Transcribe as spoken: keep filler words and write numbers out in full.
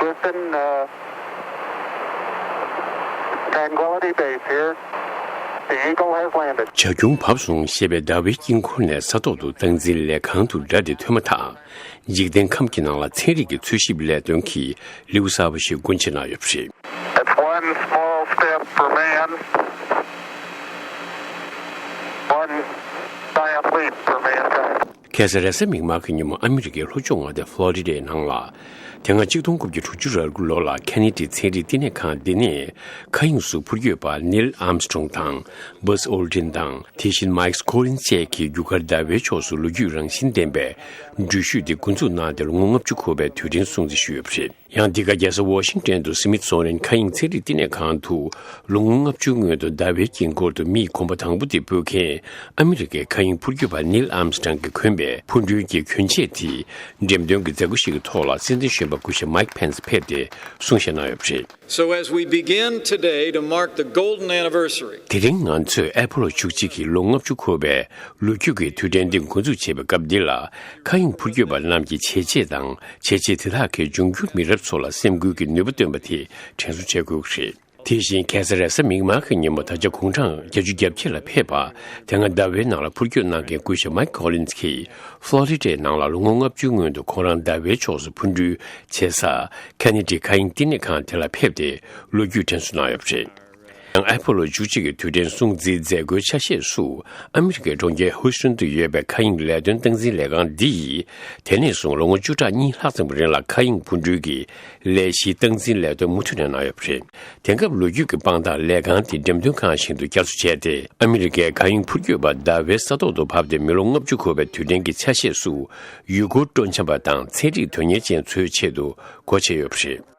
Listen, uh, Tranquility Base here. The Eagle has landed. བྱ་ཁྱུང་བབས་སོང་ཞེས་པའི་ཟླ་བའི་དཀྱིལ་འཁོར་ནས་ས་ཐོག་ཏུ་སྟངས་འཛིན་ལས་ཁང་དུ་སྒྲ་དེ་ཐོས་མ་ཐག་འཇིག་རྟེན་ཁམས་ཀྱི་ནང་ལ་ཚན་རིག་གི་འཚོལ་ཞིབ་ལས་དོན་གྱི་ལེའུ་གསར་པ་ཞིག་སྒོ་འབྱེད་གནང་ཡོད་པ་རེད། That's one small step for man, one giant leap for mankind. ཁ་སང་རེས་གཟའ་མིག་དམར་གྱི་ཉིན་མོ་ཨ་མི་རི་ཀའི་ལྷོ་ཕྱོགས་མངའ་སྡེ་ཕློ་རི་ཌའི་ནང་ལ། དེ་སྔ་གཅིག་སྟོང་དགུ་བརྒྱ་དྲུག་ཅུ་རེ་དགུ་ལོ་ལ་ཁེ་ནེ་ཌི་ཚན་རིག་བསྟི་གནས་ཁང་འདི་ནས་མཁའ་དབྱིངས་སུ་འཕུར་སྐྱོད་པ་ནིལ་ཨམ་སི་ཊོང་དང་བཱ་སི་ཨོལ་ཌྲིན་དང་དེ་བཞིན་མའིག་ཁོ་ལིན་བཅས་ཀྱིས་རྒྱུ་སྐར་ཟླ་བའི་ཕྱོགས་སུ་ལོ་རྒྱུས་རང་བཞིན་ལྡན་པའི་འགྲུལ་བཞུད་དེ་འགོ་འཛུགས་གནང་སྟེ་ལོ་ངོ་ལྔ་བཅུ་འཁོར་བའི་དུས་དྲན་སྲུང་བརྩི་ཞུས་ཡོད་པ་རེད། ཡང་འདི་ག་རྒྱལ་ས་ཝ་ཤིང་ཏོན་དུ་སི་མིད་སོ་ནི་ཡན་མཁའ་དབྱིངས་ཚན་རིག་བསྟི་གནས་ཁང་དུ་ལོ་ངོ་ལྔ་བཅུའི་སྔོན་དུ་ཟླ་བའི་དཀྱིལ་འཁོར་དུ་མིས་གོམ་པ་དང་པོ་དེ་སྤོས་མཁན་ཨ་མི་རི་ཀའི་མཁའ་དབྱིངས་འཕུར་སྐྱོད་པ་ནིལ་ཨམ་སི་ཊོང་གིས་གོན་པའི་འཕུར་འགྲུལ་གྱི་གྱོན་ཆས་དེ་འགྲེམས་སྟོན་གྱི་མཛད་སྒོ་ཞིག་གི་ཐོག་ལ་སྲིད་འཛིན་གཞོན་པ་སྐུ་ཞབས་མའིག་ཕེན་སི་ཕེབས་ཏེ་གསུང་བཤད་གནང་ཡོད་པ་རེད། So as we begin today to mark the golden anniversary དེ་རིང་ང་ཚོས་ཨེ་པོ་ལོ་བཅུ་གཅིག་གི་ལོ་ལྔ་བཅུ་འཁོར་བའི་ལོ་རྒྱུས་ཀྱི་དུས་དྲན་འདི་འགོ་འཛུགས་བྱེད་པའི་སྐབས་འདི་ལ། མཁའ་དབྱིངས་འཕུར་སྐྱོད་པ་རྣམས་ཀྱི་བྱས་རྗེས་དང་བྱས་རྗེས་དེ་དག་གིས་འབྱུང་འགྱུར་མི་རབས་ཚོ་ལ་སེམས་འགུལ་གྱི་ནུས་པ་བཏོན་པ་དེ་དྲན་གསོ་བྱེད་དགོས་ཀྱི་རེད། དེ་བཞིན་ཁ་སང་རེས་གཟའ་མིག་དམར་གྱི་ཉིན་མོ་ད་ཆ་དགུང་གྲངས་བརྒྱད་ཅུ་གྱ་བརྒྱད་ལ་ཕེབས་པ། དེ་སྔ་ཟླ་བའི་ནང་ལ་འཕུར་སྐྱོད་གནང་མཁན་སྐུ་ཞབས་མའིག་ཁོ་ལིན་སི་ཀྱིས་ཕློ་རི་ཌའི་ནང་ལ་ལོ་ངོ་ལྔ་བཅུའི་སྔོན་དུ་ཁོང་རང་ཟླ་བའི་ཕྱོགས་སུ་འཕུར་འགྲུལ་བྱེད་ས་ཁེ་ནེ་ཌི་མཁའ་དབྱིངས་བསྟི་གནས་ཁང་དེ་ལ་ཕེབས་ཏེ་ལོ་རྒྱུས་དྲན་གསོ་གནང་ཡོད་པ་རེད། ཡང་ཨེ་པོ་ལོ་བཅུ་གཅིག་གི་དུས་དྲན་སྲུང་བརྩིའི་མཛད་སྒོའི་ཆ་ཤས་སུ་ཨ་མི་རི་ཀའི་གྲོང་ཁྱེར་ཧུའུ་སྟོན་དུ་ཡོད་པའི་མཁའ་དབྱིངས་ལས་དོན་སྟངས་འཛིན་ལས་ཁང་འདི་ཡིས་དེ་ནས་བཟུང་ལོ་ངོ་བཅུ་ཕྲག་གཉིས་ལྷག་ཙམ་གྱི་རིང་ལ་མཁའ་དབྱིངས་འཕུར་འགྲུལ་གྱི་ལས་གཞིའི་སྟངས་འཛིན་ལས་དོན་མུ་མཐུད་ནས་གནང་ཡོད་པ་རེད། དེང་སྐབས་ལོ་རྒྱུས་ཀྱི་དཔང་རྟགས་ལས་ཁང་འདི་འགྲེམས་སྟོན་ཁང་ཞིག་ཏུ་བསྐྱར་གསོ་བྱས་ཏེ་ཨ་མི་རི་ཀའི་མཁའ་དབྱིངས་འཕུར་སྐྱོད་པ་ཟླ་བའི་ས་ཐོག་ཏུ་བབས་ཏེ་མི་ལོ་ལྔ་བཅུ་འཁོར་བའི་དུས་དྲན་གྱི་ཆ་ཤས་སུ་ཡུལ་སྐོར་སྤྲོ་འཆམ་པ་དང་ཚན་རིག་དོན་གཉེར་ཅན་ཚོའི་ཆེད་དུ་སྒོ་ཕྱེ་ཡོད་པ་རེད།